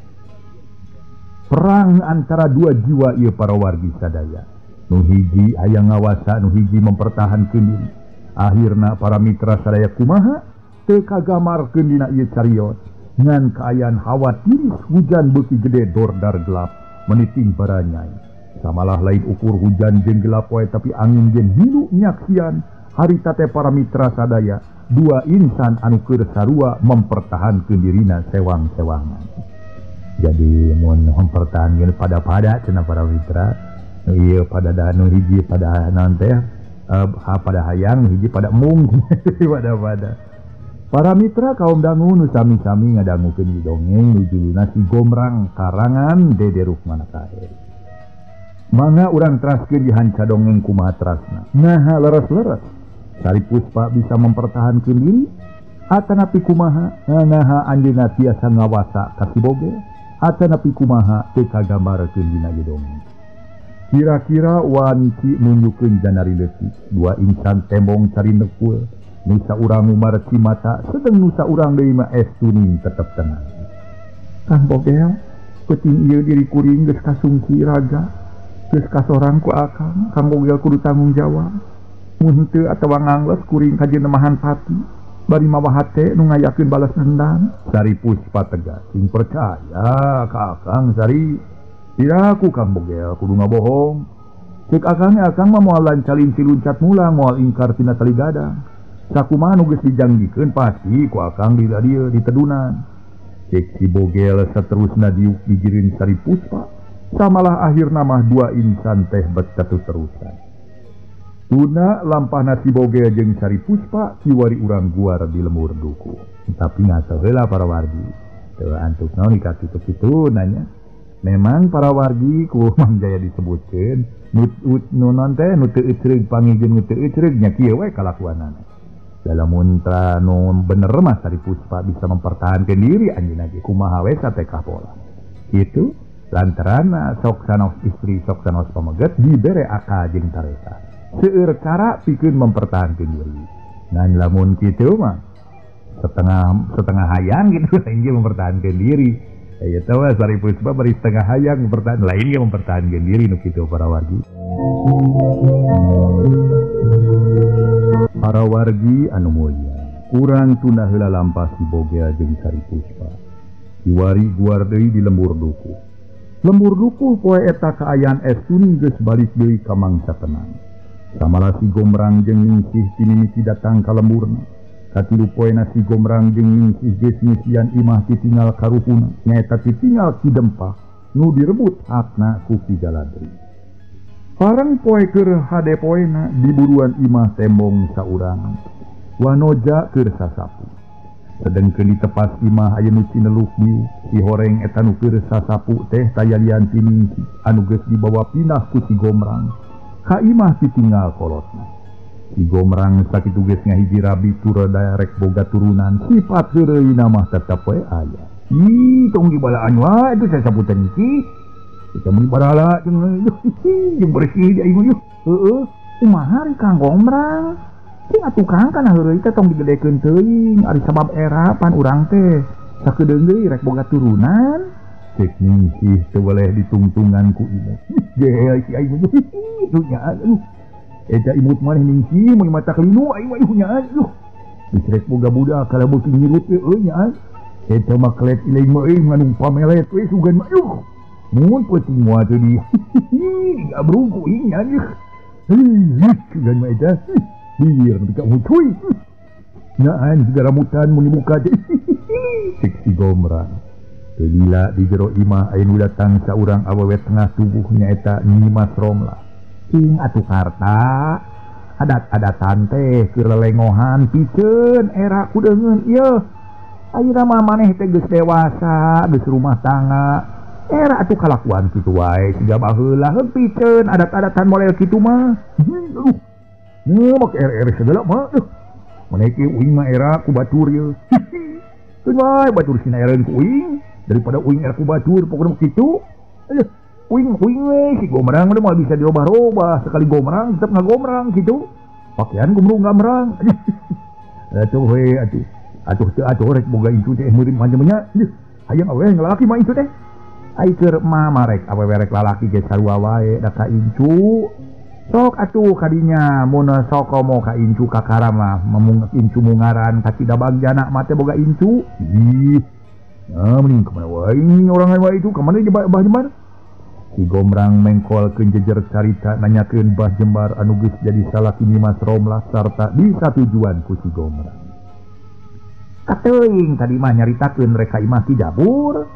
Perang antara dua jiwa ieu para wargi sadaya. Nu hiji hayang ngawasa, nu hiji mempertahankeun diri. Akhirna para mitra sadaya kumaha teu kagamarkeun dina ieu carios. Ngan kaayaan hawa tiris hujan beuki gede dordar gelap meniting baranyai. Samalah lain ukur hujan jeung gelap wae tapi angin jeung hilu nyaksian harita teh para mitra sadaya dua insan anu keur sarua mempertahankeun dirina sewang-sewangan. Jadi mun mempertahankeun pada-pada cenah para mitra nu ieu pada nu hiji pada naon teh pada hayang hiji pada mung pada-pada. Para mitra kaum dangu nu sami-sami ngadangukeun dongeng nu judulna Si Gombrang karangan Dede Rukmana Kae. Mangga urang teraskeun di hanca dongeng kumaha terasna. Naha leres-leres. Sari Puspa bisa mempertahankan diri atanapi kumaha naha anjeunna tiasa ngawasa ka si Bogel atanapi kumaha teu kagambarkeun dina ieu dongeng. Kira-kira wanci nunjukeun janari leutik, dua insan tembong cari nekul, nu saurang ngumarci mata sedeng nu saurang deui mah es tuning tetep tenang. Kang Bogel, peuting ieu diri kuring geus kasungki raga. Geus kasorang ku akang, Kang Bogel kudu tanggung jawab. Mun henteu atawa ngangles kuring ka jenemahan pati, bari mawa hate nu ngayakeun balas dendam. Sari Puspa tegas, sing percaya ka akang Sari. Tidak ku Kang Bogel kudu ngabohong. Ceuk akang akang mah moal lancalin si luncat mulang, moal ingkar tina tali gadang. Sakumaha nu geus dijangjikeun pasti ku akang di dieu ditedunan. Ceuk si Bogel saterusna diuk digirin Sari Puspa. Samalah akhirna mah dua insan teh bet terusan. Tuna lampahna si Bogel jeung Sari Puspa kiwari urang guar di lemur duku. Tapi ngaso heula para wargi. Teu antuk naon kitu-kitu nanya. Memang para wargi ku Mang Jaya disebutkeun nu non teh nu teu ecreug pangijin nu teu ecreug nya kieu we kalakuanana. Lamun nu bener mah Sari Puspa bisa mempertahankan diri anjeunna ge kumaha we satekah pola. Kitu lantaran sok sanos istri sok sanos pameget dibere akal jeung tareka. Seueur cara pikeun mempertahankan diri. Ngan lamun kitu mah setengah hayang gitu lain ge mempertahankan diri. Ya tahu Sari Puspa bari setengah hayang mempertahankan lain ge mempertahankan diri nu kitu para wargi. Para wargi anu mulia, urang tunda heula lampah si Bogel jeung Sari Puspa. Kiwari guar deui di lembur dukuh. Lembur dukuh poe eta kaayaan Estuni geus balik deui ka mangsa tenang. Samala si Gomrang jeung Ningsih tinimiti datang ka lemburna. Katilu poena si Gomrang jeung Ningsih geus ngisian imah titinggal karuhuna, nyaeta titinggal Ki Dempak nu direbut hakna ku Ki Jaladri. Parang poe keur hade poena di buruan imah tembong saurang. Wanoja keur sasapu. Sedengkeun di tepas imah aya nu cineluk dieu, si horeng eta nu keur sasapu teh tayalian ti Ningsih anu geus dibawa pindah ku si Gomrang. Ka imah titinggal kolotna. Si Gomrang sakitu geus ngahiji rabi tur daerek boga turunan, sifat heureuyna mah tetep we aya. Ih, tong dibalaan wae atuh sasaputan iki. Kita mun barala jeung bersih di aing mah. Heeh, kumaha ari Kang Gomrang? Cing atuh Kang kana heureuy teh tong digedekeun teuing, ari sabab era pan urang teh sakedeung deui rek boga turunan. Cek Ningsih teu weleh ditungtungan ku imut. Gel si aing mah. Duh nya aduh. Eta imut maneh Ningsih mun mata kelinu aing mah nya aduh. Geus rek boga budak kalah beuki ngirup euy nya. Eta mah kelet ileung mah euy nganung pamelet we sugan mah aduh. Mun peuting moal teu di digabrung ku aing nya. Heuh, sugan mah eta. Biar nepi ka mucuy. Nyaan segala mutan mun dibuka teh. Cek si Gomrang. Teu lila di jero imah aya nu datang saurang awewe tengah tubuh nyaeta Nyimas Romlah. Cing atuh karta adat-adatan teh keur lelengohan piceun era kudeungeun ieu. Ayeuna mah maneh teh geus dewasa, geus rumah tangga. Era atuh kalakuan kitu wae siga baheula heuh piceun adat-adatan model kitu mah. Aduh. Make RR segala mah. Maneh ge uing mah era ku batur ieu. Keun wae batur sina ereun ku uing daripada uing era ku batur pokona kitu. Aduh, uing uing we si Gomrang mah moal bisa dirobah-robah, sekali gomrang tetep ngagomrang kitu. Pakaian gomrung gamrang. Atuh we atuh. Atuh teu atuh rek boga incu teh meureun macam-nya. Hayang awewe lalaki mah incu teh. Ai keur mah marek awewe rek lalaki ge sarua wae da ka incu. Sok atuh kadinya mun sok komo ka incu kakara mah memung incu mungaran ka Cida Bagjana mah teh boga incu. Ih. Nah, mending ka mana wae orang wae itu ka mana Bah Jembar? Si Gomrang mengkolkeun jejer carita nanyakeun Bah Jembar anu geus jadi salaki Nyimas Romlah sarta disatujuan ku si Gomrang. Kateuing tadi mah nyaritakeun rek ka imah Ki Jabur,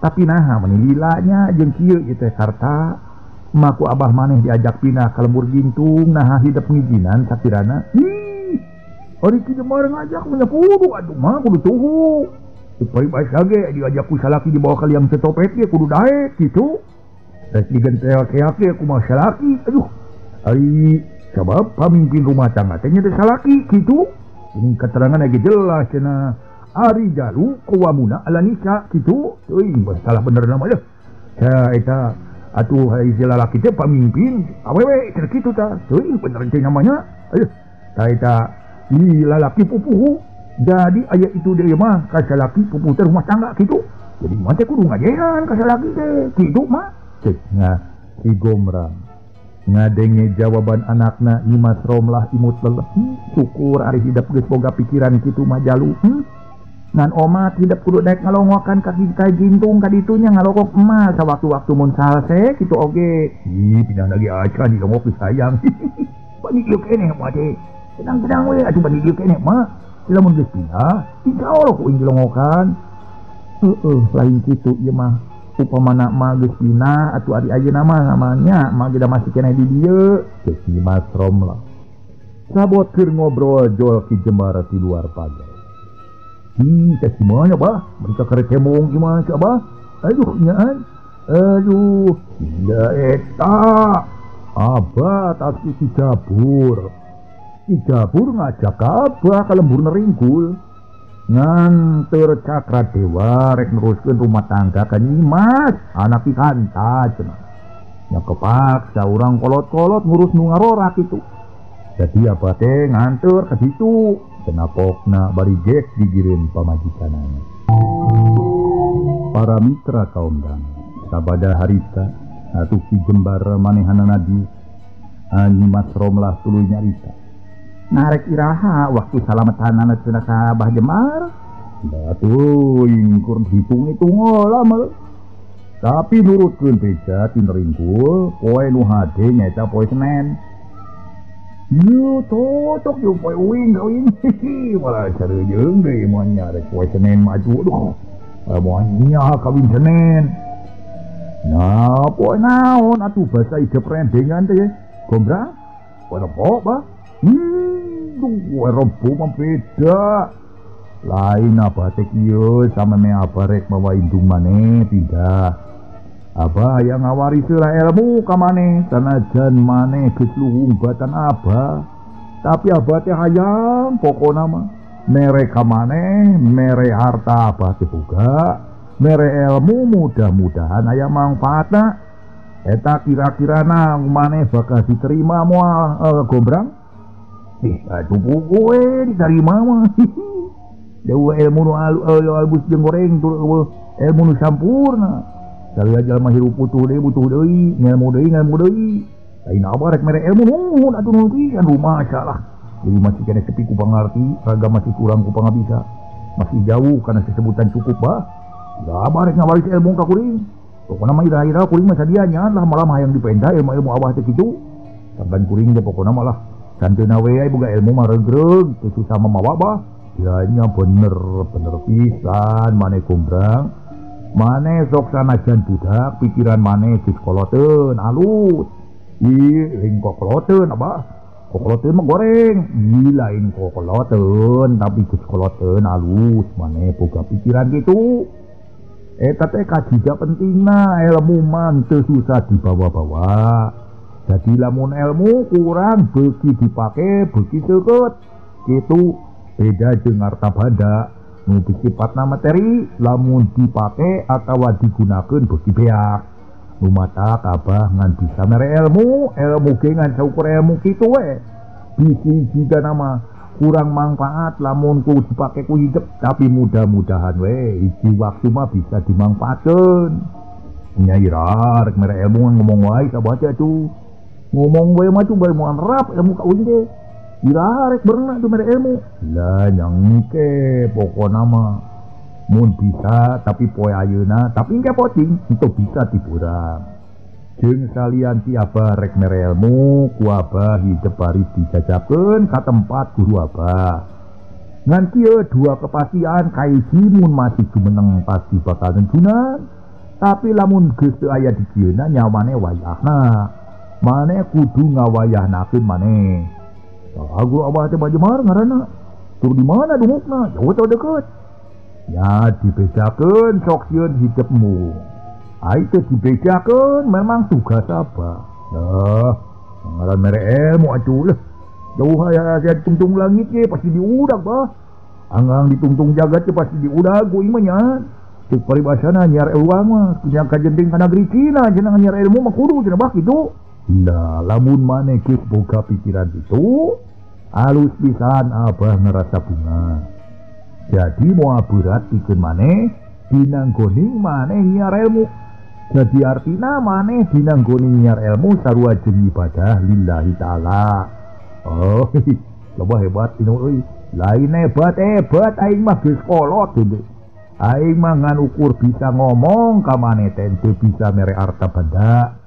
tapi naha meuni lila nya jeung kieu ieu teh karta. Maku abah maneh diajak pindah ka lembur gintung naha hidep ngijinan sakirana. Ih, ari Ki Jembar ngajak mah kudu atuh mah kudu tuhu. Supaya bae ge diajak ku salaki dibawa ka liang cetopet ge kudu daek kitu. Rek digentel keak ge kumaha salaki. Aduh, ari sabab pamimpin rumah tangga teh nya teh salaki kitu. Ini keterangan lagi jelas cenah. Ari jalu qawamuna ala nisa kitu. Teuing salah bener nama deh. Sa eta atuh hari si lalaki teh pamimpin awewe cenah kitu tah. Teuing bener teh namanya. Aduh, ta eta i lalaki pupuhu. Jadi aya itu deui mah ka salaki pupuh teh rumah tangga kitu. Jadi mah teh kudu ngajehan ka salaki teh kitu mah. Cek nah si Gomrang ngadenge jawaban anakna Nyimas Romlah imut leleh. Syukur ari hidep geus boga pikiran kitu mah jalu. Ngan omat hidep kudu daek ngalongokan ka ka gintung ka ditunya ngalokok emas sawaktu-waktu mun salse kitu oge. Ih, pindah lagi acan dilongok geus sayang. Bani ieu keneh mah teh. Tenang-tenang we atuh bani ieu keneh mah. Lamun geus pindah, insyaallah ku aing dilongokan. Heueuh, lain kitu ieu mah. Upamana mah geus pindah atuh ari ayeuna mah namanya mah geus masih keneh di dieu. Cek Nyimas Romlah. Sabot keur ngobrol jol Ki Jembar ti luar pagar. Ih, teh gimana bah? Mereka karek kemong gimana sih abah? Aduh, nyaan. Aduh, ya eta. Abah tas Ki Jabur. Ki Jabur ngajak abah ka lembur neringkul. Nganteur Cakra Dewa rek neruskeun rumah tangga ka Nyimas, anak Ki Kanta cenah. Nya kepaksa urang kolot-kolot ngurus nu ngarora kitu. Jadi abah teh nganteur ka ditu. Cenah pokna bari gek digireun pamajikanana. Para mitra kaum dang, sabada harita atuh Ki Jembar manehanana di Nyimas Romlah tuluy nyarita. Narek iraha waktu salamatanana cenah ka Abah Jembar. Atuh ingkur hitung-hitung lah mah. Tapi nurutkeun beja ti Neringkul poe nu hade nyaeta poe Senen. Ieu cocok jeung poe uing kawin. Malah sareujeung deui moal nya rek poe Senen maju duh. Moal nya kawin Senen. Nah, poe naon atuh basa ide prendengan teh gombrang. Poe rebo bah. Duh, rebo mah beda. Lain abah teh kieu sameme abah rek mawa indung maneh pindah. Abah hayang ngawarisi lah ilmu ka maneh sanajan maneh geus luhung batan abah. Tapi abah teh hayang pokona mah mere ka maneh, mere harta abah teh boga, mere ilmu mudah-mudahan aya mangfaatna. Eta kira-kirana maneh bakal diterima moal gombrang? Ih, aduh gue diterima mah. Dewa ilmu nu albus jeung goreng tur ilmu nu sampurna. Salia jalma hirup butuh deui, ngelmu deui, Lain abah rek mere ilmu nuhun atuh nuhun pisan rumah salah. Jadi masih kene sepi ku pangarti, raga masih kurang ku pangabisa. Masih jauh karena sesebutan cukup bah. Da abah rek ngawaris ilmu ka kuring. Pokona mah ira-ira kuring mah sadia nya lah malah hayang dipenda ilmu-ilmu abah teh kitu. Sampan kuring teh pokona malah santeuna we boga ilmu mah regreg teu susah mamawa bah. Ya nya bener pisan maneh gombrang. Maneh sok sanajan budak pikiran maneh geus koloteun alus. Ih, lain kokoloteun abah. Kokoloteun mah goreng. Ih, lain kokoloteun tapi geus koloteun alus maneh boga pikiran kitu. Eta teh kajija pentingna ilmu mah teu susah dibawa-bawa. Jadi lamun ilmu kurang beuki dipake beuki seukeut. Kitu. Beda jeung harta banda nu sifatna materi lamun dipake atawa digunakeun beuki beak. Nu matak abah ngan bisa mere ilmu, ilmu ge ngan saukur ilmu kitu we. Bisi jiga nama kurang manfaat lamun ku dipake ku hidup, tapi mudah-mudahan we hiji waktu mah bisa dimangfaatkeun. Nya ira rek mere ilmu ngomong wae ka baca atuh. Ngomong wae mah tuh bae moal nerap ilmu ka uing ge. Ira rek berenang tuh mere ilmu. Lah nyangke pokona mah mun bisa tapi poe ayeuna tapi engke poting itu bisa diburang. Jeung salian ti abah rek mere ilmu ku abah hidep baris dijajakeun ka tempat guru abah. Ngan kieu dua kepastian kaiji mun masih jumeneng pasti bakal ngejunan. Tapi lamun geus teu aya di dieuna nyawane wayahna. Maneh kudu ngawayahnakeun maneh. Ah, guru abah teh bajemar ngaranna. Tur di mana dungukna? Jauh atau deket? Ya dibedakeun sok sieun hidupmu. Ai teh dibedakeun memang tugas abah. Lah, ngaran mere ilmu atuh lah. Jauh aya ditungtung langit ge pasti diudag bah. Anggang ditungtung jagat ge pasti diudag ku ieu mah nya. Cek paribasana nyiar uang mah nya kajenting ka negeri Cina cenah nyiar ilmu mah kudu cenah bah kitu. Lah, lamun maneh geus boga pikiran itu, alus pisan abah ngerasa bunga. Jadi moal berat pikeun maneh dinanggoning maneh nyiar ilmu. Jadi artina maneh dinanggoning nyiar ilmu sarua jeung ibadah lillahi taala. Oh, loba hebat inu euy. Lain hebat aing mah geus kolot deui. Aing mah ngan ukur bisa ngomong ka maneh teh teu bisa mere harta benda.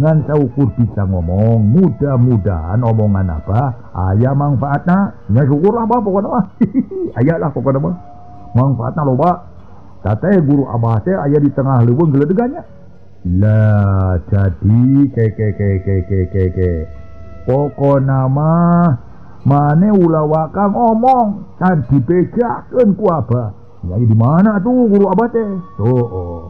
Ngan saukur bisa ngomong, mudah-mudahan omongan abah aya mangfaatna. Nya syukurlah bah pokona mah. Aya lah pokona mah. Mangfaatna loba. Teh guru abah teh aya di tengah leuweung geledegannya. Lah jadi ke ke ke ke ke ke ke. Pokona mah mane ulah waka ngomong can dibejakeun ku abah. Ya di mana tuh guru abah teh? Tuh. Oh.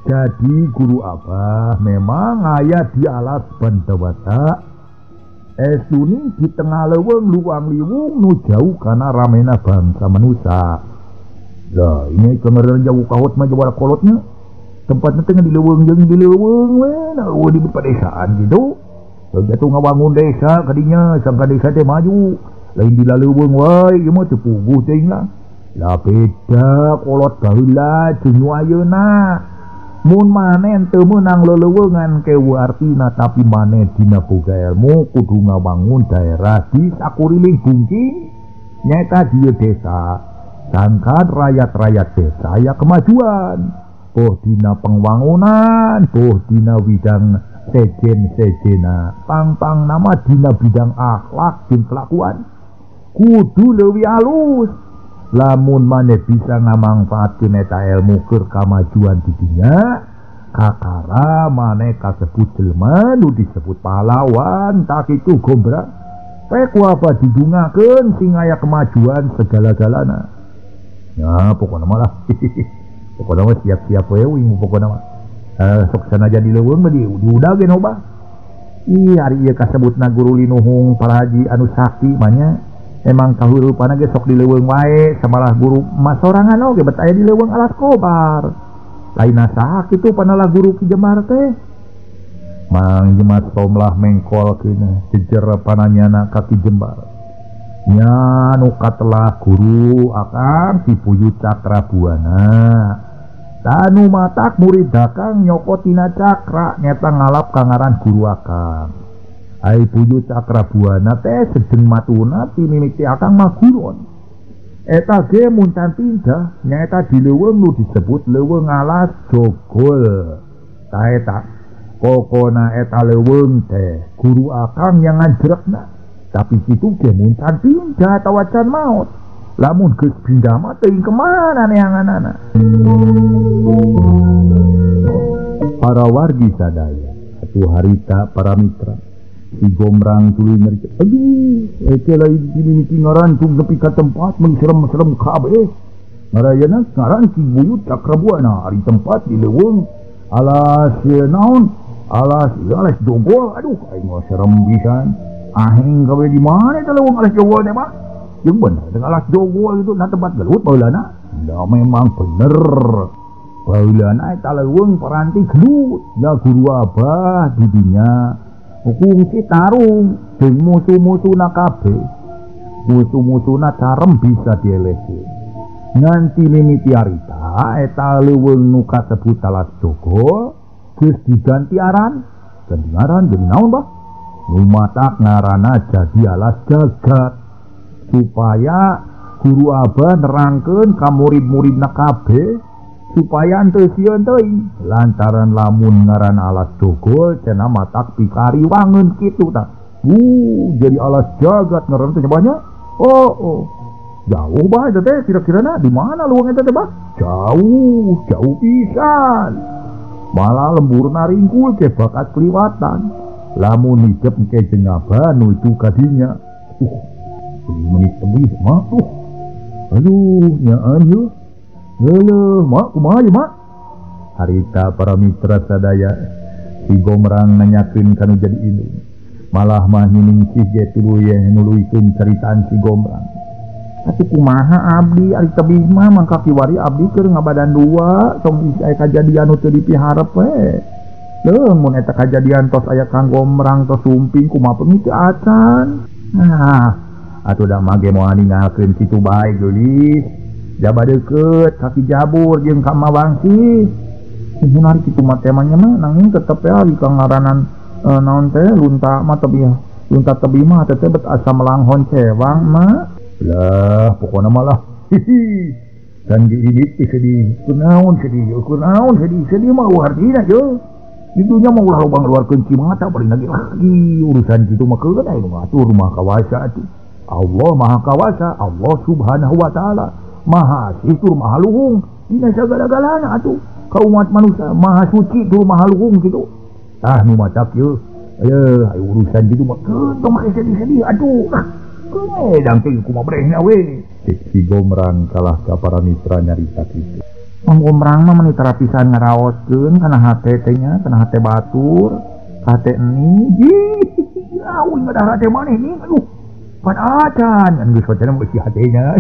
Jadi guru abah memang aya di alas Bantawata. Esuni di tengah leuweung luang liwung nu jauh kana ramena bangsa manusia. Lah ini kemarin jauh kahot mah jawara kolotnya. Tempatnya tengah di leuweung jeung di leuweung we, nah di pedesaan gitu. Jatuh ngabangun desa kadinya sangka desa teh maju. Lain di laleuweung wae ieu mah teu puguh teuing lah. Lah beda kolot baheula jeung nu ayeuna. Mun maneh teu meunang leleuweungan kewu artina tapi maneh dina boga ilmu kudu ngabangun daerah di sakuriling bungking nyaeta dieu desa. Sangkan rakyat-rakyat desa aya kemajuan. Boh dina pangwangunan, boh dina widang sejen-sejena, pang-pang nama dina bidang akhlak jeung kelakuan. Kudu leuwih alus. Lamun maneh bisa ngamangfaatkeun eta ilmu keur kamajuan di dinya, kakara maneh kasebut jelema nu disebut pahlawan tak itu gombrang. Pek ku apa didungakeun sing aya kemajuan segala-galana. Ya pokona mah lah. Pokona mah siap-siap we wing pokona mah. Sok sanajan di leuweung mah diudageun obah. Ih ari ieu kasebutna guru linuhung para haji anu sakti mah nya. Emang kahurupana ge sok di leuweung wae samalah guru mah sorangan oge bet aya di leuweung alas kobar. Lainna saha kitu panalah guru Ki Jemar teh. Mang Jemat somlah mengkol keuna jejer pananyana ka Ki Jembar. Nya nu katelah guru akang Ki Buyut Cakrabuana. Tanu matak murid akang nyokot tina cakra nyeta ngalap kangaran guru akang. Ai Buyut Cakrabuana teh sedeng matuna ti mimiti akang mah guron. Eta ge muncan pindah nyaeta di leuweung nu disebut leuweung alas Jogol. Ta eta pokona eta leuweung teh guru akang yang ngajrekna. Tapi kitu ge muncan pindah atawa can maot. Lamun geus pindah mah teuing kemana neanganana. Para wargi sadaya, atuh harita para mitra. Si Gombrang tuluy nyarita, aduh, eta lain dimimiti ngarancung nepi ka tempat mengserem-serem kabeh. Ngarayana ngaran Ki Buyut Cakrabuana ari tempat di leuweung alas naon? Alas alas Jogol. Aduh, aing mah serem pisan. Aheng kabeh di mana eta leuweung alas Jogol teh mah? Jeung bener teh alas Jogol itu na tempat gelut baheulana. Lah memang bener. Baheulana eta leuweung paranti gelut. Ya guru abah di dinya kungsi tarung jeung musuh-musuhna kabeh. Musuh-musuhna carem bisa dielehkeun. Nganti mimiti harita eta leuweung nu kasebut alas Jogol geus diganti aran. Ganti aran jadi naon bah? Nu matak ngaranna jadi alas jagat. Supaya guru abah nerangkeun ka murid-muridna kabeh supaya henteu sieun teuing lantaran lamun ngaran alas Jogol cenah matak pikariwangeun kitu tah. Jadi alas jagat ngaran teh banyak. Oh, oh. Jauh bah eta teh kira-kirana di mana leuweung eta teh bah? Jauh, jauh pisan. Malah lemburna ringkul ke bakat kliwatan. Lamun hijep ke jeung abah nuju ka dinya. Menit tebih mah. Aduh, nyaan yeuh. Leuh, mak kumaha ieu mak? Harita para mitra sadaya si Gombrang nanyakeun kanu jadi indung. Malah mah Niningsih ge tuluy nuluykeun caritaan si Gombrang. Atuh kumaha abdi ari tebih mah mangka kiwari abdi keur ngabadan dua tong isi aya kajadian nu teu dipiharep we. Leuh mun eta kajadian tos aya Kang Gombrang tos sumping kumaha peung teu acan. Nah, atuh da mah ge moal ninggalkeun kitu bae geulis. Jaba deukeut ka Ki Jabur jeung ka Mawangsi. Mun ari kitu mah temanya mah nanging tetep ya ari ka ngaranan naon teh lunta mah tebih lunta tebih mah teh bet asa melanghon cewang mah. Lah pokona mah lah. Hihi. Dan ge ini teh sedih. Kunaon sedih, kunaon sedih, sedih mah artina ye. Ditunya mah ulah loba ngaluarkeun cimata paling lagi lagi urusan kitu mah keun aya nu ngatur maha kawasa atuh. Allah maha kawasa, Allah subhanahu wa taala. Maha asih tur maha luhung dina sagala-galana atuh ka umat manusia maha suci tur maha luhung kitu. Tah nu matak ieu ayo urusan kitu mah keun tong make sedih-sedih atuh. Ah keun dang teh kumaha brehna we. Si Gombrang kalah ka para mitra nyarita kitu. Mang Gombrang mah meni tara pisan ngaraoskeun kana hate teh nya, kana hate batur, hate eni. Ih, aweun ngadah hate maneh nih aduh. Pan acan kan geus wacana mah eusi hatena.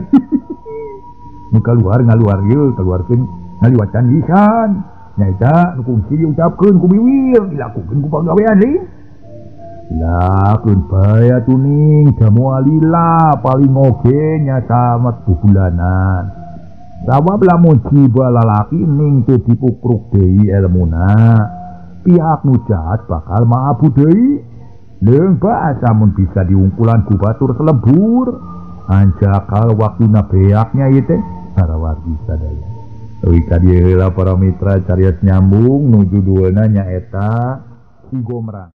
Nu kaluar ngaluar ieu kaluarkeun ngaliwatan lisan nyaeta nu kungsi diucapkeun ku biwir dilakukeun ku pagawean deui. Lakeun bae atuh ning jamu alila paling oge nya samet bubulanan. Sabab lamun jiwa lalaki ning teu dipukruk deui elmuna, pihak nu jahat bakal maabu deui. Leung bae asamun bisa diungkulan ku batur selembur. Ancakal waktuna beaknya ieu teh para wargi sadaya. Leuwih ka dieu heula para mitra carios nyambung nu judulna nyaeta Si Gomrang.